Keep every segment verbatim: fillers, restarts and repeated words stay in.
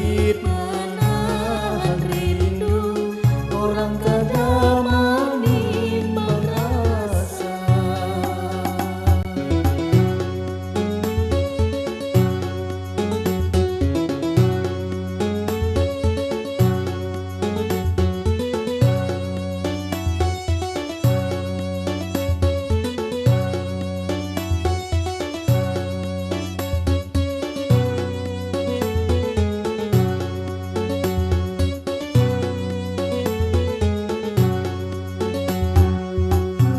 Sakit manahan rindu, orang kada manimbang rasa.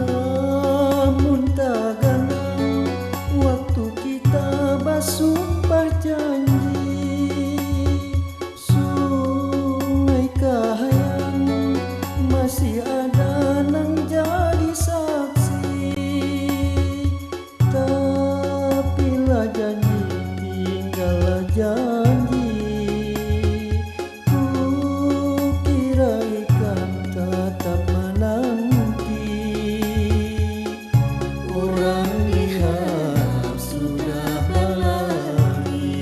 Lamun taganal waktu kita basumpah janji, Sungai Kahayan masih ada nang jadi saksi. Tapilah janji, tinggallah janji. Kukira ikam tatap mananti. Urang lihat sudah balaki.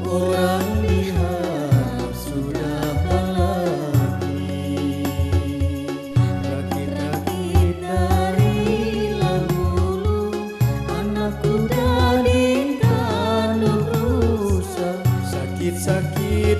Urang lihat sudah balaki. Rakit-rakit dari lahulu, anakku tadi kandung rusak. Sakit-sakit